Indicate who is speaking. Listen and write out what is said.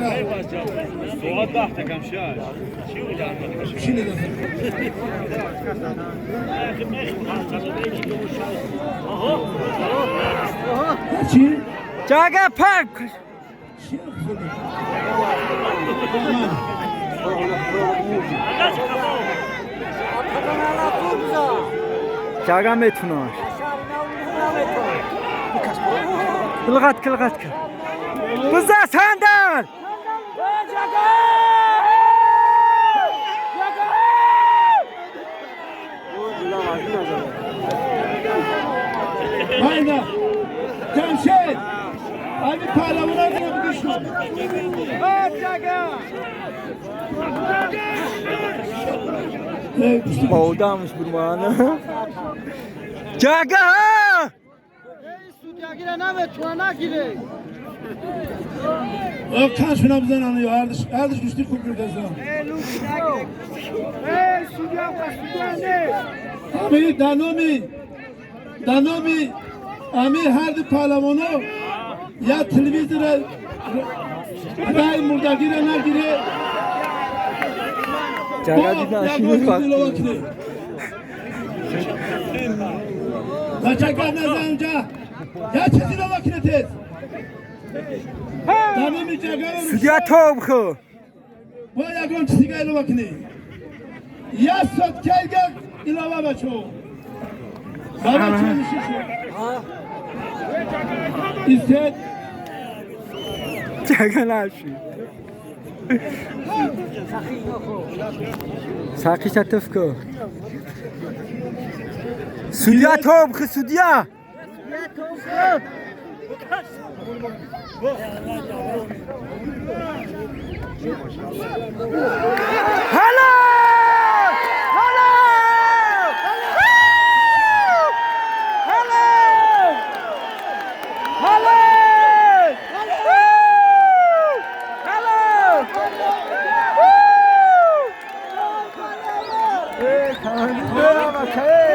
Speaker 1: طرف.
Speaker 2: ساعت 10 تا کم شد.
Speaker 1: چی نداره؟ چی؟
Speaker 3: جاگه پاک.
Speaker 1: چی خودی؟
Speaker 3: جاگه میتونم. لغتك لغتك. بزاف سندل.
Speaker 1: Aynen. Cemşit. Abi palavra gibi düşün.
Speaker 3: Мавдамш бурмана. Ҷага!
Speaker 4: Судягира наметуна нагире.
Speaker 1: O kaç bin bizden anlıyor. Erdış, Erdış güçlü kukuyor desen.
Speaker 4: Ey судья, судья не.
Speaker 1: Ami danomi. Danomi. Ami her di palavonu ya televizyona ray murdagire nagire.
Speaker 3: Ҷага дидан шуд вақт.
Speaker 1: Бача гап назан унҷа. Я чизи лова кине тез. Дanomi ҷага
Speaker 3: Судья тоб хо.
Speaker 1: бо ягон чизига илова кунӣ. Я соткайга илова бачо. Баба чӣ мешишу? Истед.
Speaker 3: Ҷага нашид. Сақи шатиф ко. Судья тоб хо судья. Ҳала! Ҳала! Ҳала! Ҳала! Ҳала! Эй, камандир, бача,